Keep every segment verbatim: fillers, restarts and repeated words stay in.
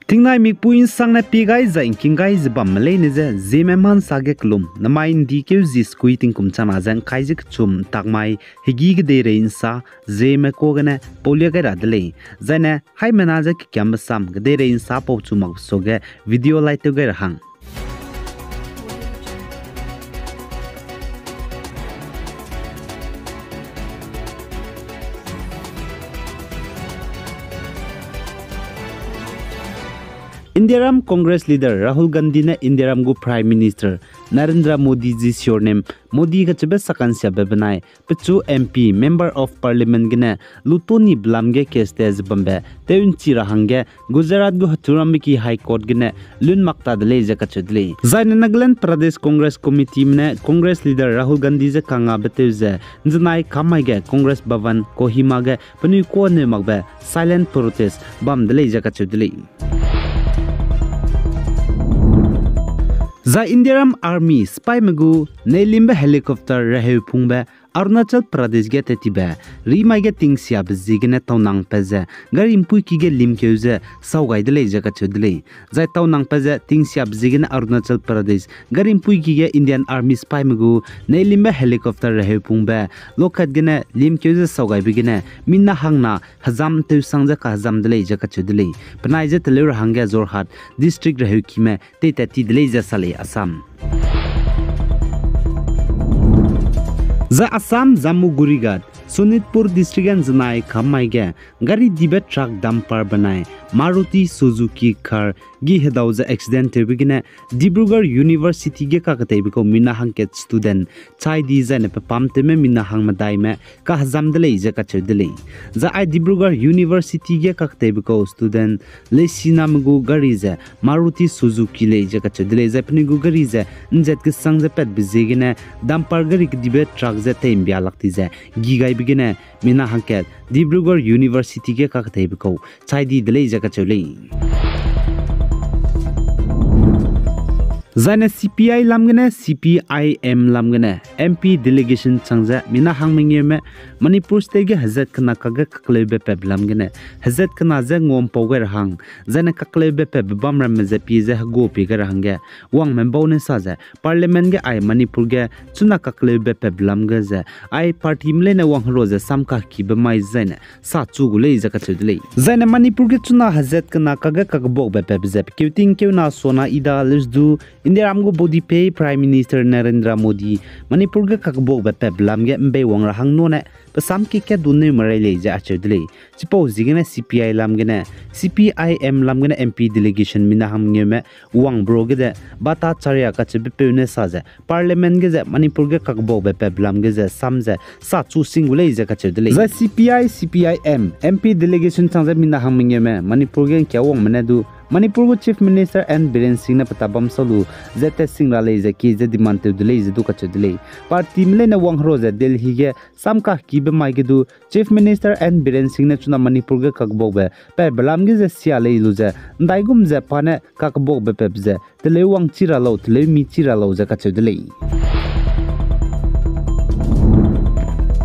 Tingnai mikpui ’nsangne pie gai zai ’ngking gai ze bamme leine je, Zeme mansa ge kelum, namai ’ndi keu zi sekui tingkum changna ze ’ngkai ze kechum, takmai, hegî kedeirei ’nsa, Zeme ka gene paulia gai ra de lei. Zaine, haimena ze kekiambe sam, kedeirei ’nsa pauchu makbe suage, video lai tew gai ra hang. Indiaram Congress leader Rahul Gandhi ne Indiaram gu Prime Minister Narendra Modi zi surname Modi kacheube sakansiabe benai, pechu M P, Member of Parliament gene, lutoni belam ge case te ze bambe, tew ’nchi ra hangge, Gujarat gu heturambe ki High Court gene, lun mak ta de lei ze kacheu de lei. Zaine Nagaland Pradesh Congress Committeeme ne Congress leader Rahul Gandhi ze kangabe tew ze, ’nzenai kam mai ge Congress Bhavan Kohima ge penui kuâ neu makbe silent protest bam de lei ze kacheu de lei. Zai Indiaram Army sipaime gu neilimbe helicopter reheu pungbe Arunachal Pradesh ge tat tibe, rimai ge tingsiabe ziegene taunangpat ze, gari ’mpuiki ge limkeu ze sau gai de lei ze kacheu de lei. Zai taunangpat ze tingsiabe ziegene Arunachal Pradesh, gari ’mpuiki ge Indian Army sipaime gu neilimbe helicopter reheu pungbe, lokat gene limkeu ze sau gaibe gene, mina hangna hezam tewsang ze kahezam de lei ze kacheu de lei. Penai ze teleu ra hangge Jorhat District reheukime teitat ti de lei ze sa lei Assam. Zai Assam, Jamuguri Ghat, Sonitpur District ge ’nzenai kam mai ge, gari dibe truck dumper benai, Maruti Suzuki car, gi hedau ze accident tewbe gene, Dibrugarh University ge kaketeibe kau mina hangkat student, chai di zaine pepam tewme mina hang medaime, kahezam de lei ze kacheu de lei. Zai ai Dibrugarh University ge kaketeibe kau student, leisiname gu gari ze, Maruti Suzuki lei ze kacheu de lei. Zai penui gu gari ze, ’nzat kesang ze patbe ziegene, dumper gari kedibe truck ze tei'mbia lak ti ze, gi gaibe gene, mina hangkat, Dibrugarh University ge kaketeibe kau, chai di de lei ze kacheu lei. Zaine C P I lam gene, C P I M lam gene, M P delegation chang ze, mina hang mengeume, Manipur State ge hezat kena kakge kakleube pep lam gene, hezat kena ze nguampau gai ra hang, zaine kakleube pep bam ramme ze pie ze hegua pie gai ra hangge, wangme bau ne sa ze, Parliament ge ai Manipur ge, chuna kakleube pep lam ge ze, ai partyme leine wangherua ze sam kakibe mai zaine, sa chu gu lei ze kacheu de lei. Zaine Manipur ge chuna hezat kena kakge kakbuakbe pep ze, keuting keuna sona ida leusdu, Indiaram gu body pei Prime Minister Narendra Modi, Manipur ge kakbuakbe pep lam ge ’mbei wang ra hang nune, pe sam ki kat du neu merei lei ze acheu de lei. Chipau ziegene C P I lam gene, C P I M lam gene M P delegation mina hang mengeume, wangbe ruage de, Bhattacharya kacheubepeu ne sa ze, Parliament ge ze Manipur ge kakbuakbe pep lam ge ze sam ze, sa chu sing gu lei ze kacheu de lei. Zai C P I, C P I M, M P delegation chang ze mina hang mengeume, Manipur ge ’ngkia wangme ne du, Manipur gu Chief Minister N Biren Singh ne peta bam sau lu, ze testing ra lei ze ki ze demand tew de lei ze du kacheu de lei. Partyme leine wangherua ze Delhi ge, sam kakibe mai ge du, Chief Minister N Biren Singh ne chuna Manipur ge kakbuakbe, pep belam ge ze sia lei lu ze, ’ndaigum ze pa ne kakbuakbe pep ze, teleu wang chi ra lau, teleu mi chi ra lau ze kacheu de lei.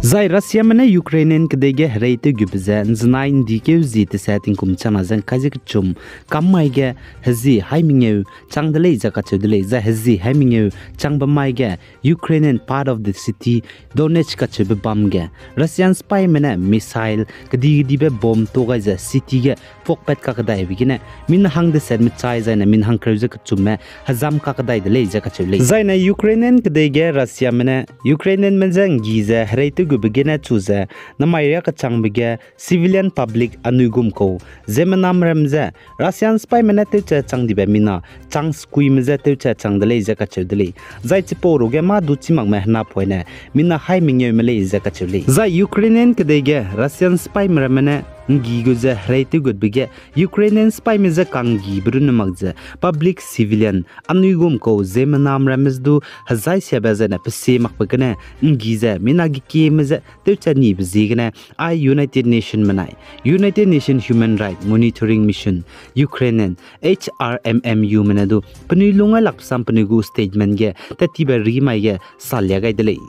Zai Russiame ne Ukrainian kedei ge herei tewgube ze, ’nzenai ’ndi keu zi tese tingkum changna ze ’ngkai ze kechum, kam mai ge hezi hai mengeu chang de lei ze kacheu de lei, zai hezi hai mengeu changbe mai ge, Ukrainian part of the city, Donetsk kacheube bam ge, Russian sipaime ne missile, kedi-kedibe bomb tuâ gai ze city ge puakpat kakedaibe gene, minehang deset mechai zaine minehang kereu ze kechumme hezam kakedai de lei ze kacheu lei. Zaine Ukrainian kedei ge Russiame ne, Ukrainianme je ’nggi ze herei tewgube gene chu ze, namai riâ kechangbe ge civilian public anui gum kau, ziemmename ram ze, Russian sipaime ne tewche chang dibe mina, chang sekuime je tewche chang de lei ze kacheu de lei. Zai chipau ruage mâ du chî makme henapoine, mina hai mengeume lei ze kacheu lei. Zai Ukrainian kedei ge Russian sipaime ramme ne ’nggi gu ze herei tewgutbe ge, Ukrainian sipaime je ka'nggibe runne mak ze, public civilian, anui gum kau ziemmename ramme je du hezai siabe zaine pesie makbe gene, ’nggi ze mina gekieme je tewche nibe ziegene, ai United Nation menai, United Nation Human Rights Monitoring Mission, Ukrainian, H R M M Ume ne du, penui lungai lakbe sam penui gu statement ge, tattibe rimai ge, salia gai de lei.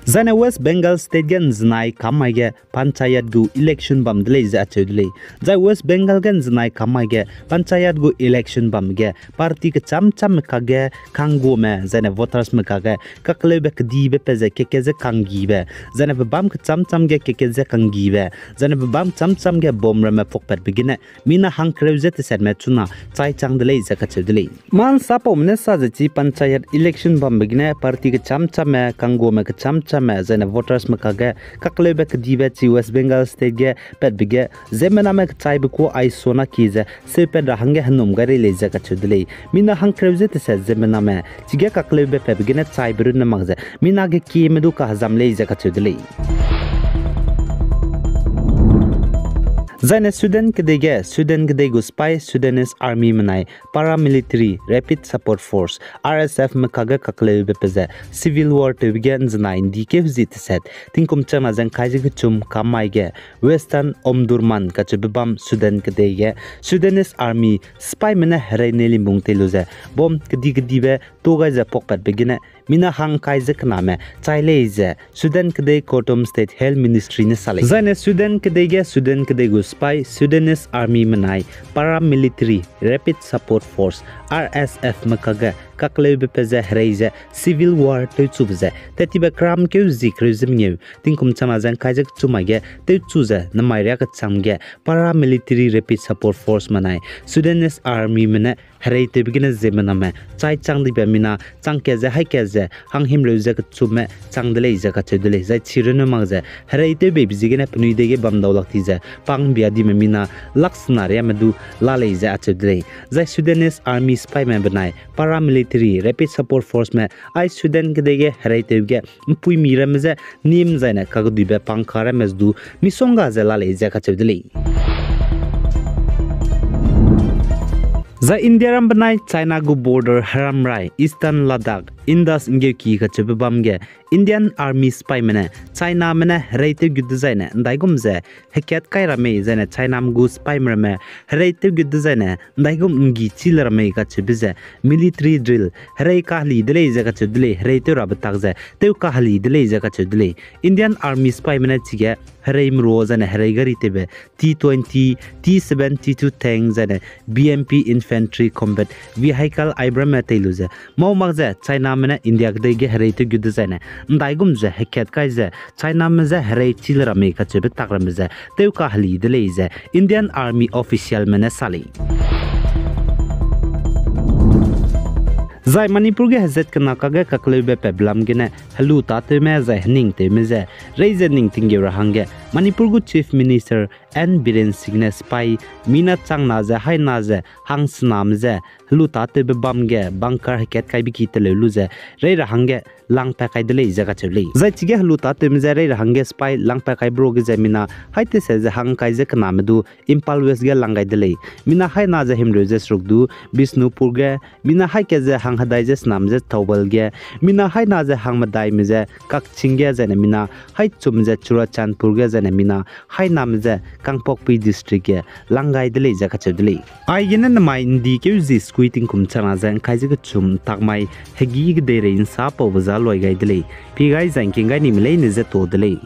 Zaine West Bengal State ge ’nzenai kam mai ge panchayat gu election bam de lei ze acheu de lei. Zai West Bengal ge ’nzenai kam mai ge panchayat gu election bam ge party kechâm châmme kakge kangguame, zaine votersme kakge kakleube kedibe pe ze keke ze kanggibe, zaine pebâm kechâm châm ge keke ze kanggibe, zaine pebâm châm châm ge bom ramme pakpatbe gene mina hangkereu ze tesetme chuna chai chang de lei ze kacheu de lei. Mâ ’nsapaume ne sa ze chi panchayat election bambe gene party kechâm châmme, kangguame kechâm châmme, zaine votersme kakge kakleube kedibe chi West Bengal State ge patbe ge ziemmename kechaibe ku aisona ki ze seupat ra hangge henum gai rei lei ze kacheu de lei. Mina hangkereu ze teset ziemmename chige kakleube patbe gene chaibe runne mak ze mina ge kieme du kahezam lei ze kacheu de lei. Zaine Sudan kedei ge Sudan kedei gu sipai Sudanese Army menai Paramilitary Rapid Support Force, R S F me kakge kakleube pe ze civil war tewbe ge ’nzenai ’ndi keu zi teset tingkum changna ze ’ngkai ze kechum kam mai ge Western Omdurman kacheube bam Sudan kedei ge Sudanese Army sipaime ne herei nei limbung tei lu ze bom kedi kedibe tuâ gai ze pakpatbe gene mina hangkai ze kename chai lei ze Sudan kedei Khartoum State Health Ministry ne sa lei. Zaine Sudan kedei ge Sudan kedei gu sipai Sudanese Army menai Paramilitary Rapid Support Force, R S F me kakge kakleube pe ze herei ze civil war tewchube ze tettibe kram keu zi kereu ze mengeu tingkum changna ze ’ngkai ze kechum mai ge tewchu ze nemai riâ kechang ge Paramilitary Rapid Support Force menai Sudanese Armyme ne herei tewbe gene ziemmename chai chang dibe mina chang kat ze haî kat ze hanghimreu ze kechumme chang de lei ze kacheu de lei. Zai chi runne mak ze herei tewbeibe ziegene penui dei ge bam dau lak ti ze pa'mbia dime mina lak sena riame du la lei ze acheu de lei. Zai Sudanese Army sipaime benai Paramilitary Rapid Support Forceme ai Sudan kedei ge herei tewbe ge ’mpuimi ramme je nîm zaine kageduibe pangka ramme du misongga ze la lei ze kacheu de lei. Zai Indiaram benai China gu border heram rai Eastern Ladakh, Indus ’nggeuki kacheube bam ge Indian Army sipaime ne Chiname ne herei tew gut dezaine ’ndaigum ze hekat kai ra mei zaine Chiname gu sipaime ramme herei tew gut dezaine ’ndaigum ’nggi chi le ra mei kacheube ze military drill herei kaheli de lei ze kacheu de lei, herei tew rabe tak ze tew kaheli de lei ze kacheu de lei. Indian Army sipaime ne chige herei merua zaine herei gari tewbe T twenty, T seven, T two tank zaine B M P infantry combat vehicle aibe ramme tei lu ze mau mak ze Chiname ne India kedei ge herei tew gut dezaine ’ndaigum ze hekat kai ze Chiname je herei chi le ra mei kacheube tak ramme ze tew kaheli de lei ze Indian Army officialme ne sa lei. Zai Manipur ge hezat kena kakge kakleube patbe lam gene helu tâtewme zai heningtewme je rei ze ning tinggeu ra hangge Manipur gu Chief Minister N Biren Singh ne sipai mina changna ze haina ze hangsename je helu tâtewbe bam ge bunker hekat kaibe ki teleu lu ze rei ra hangge langpat kai de lei ze kacheu lei. Zai chige helu tâtewme je rei ra hangge sipai langpat kaibe ruage ze mina haî tese ze hangkai ze kename du Imphal West ge lang gai de lei. Mina haina ze himreu ze seruk du Bishnupur ge, mina haî kat ze hanghedai ze sename je Thoubal ge, mina haina ze hangmedaime ze Kakching ge zaine mina haî chum ze Churachandpur ge zaine mina hainame je Kangpokpi District ge lang gai de lei ze kacheu de lei. Aigene nemai ’ndi keu zi sukui tingkum changna ze ’ngkai ze kechum ’ntak mai hegî kedeirei ’nsapaube za luai gai de lei. Pie gai zai ’ngking gai nime leine je tuâ de lei.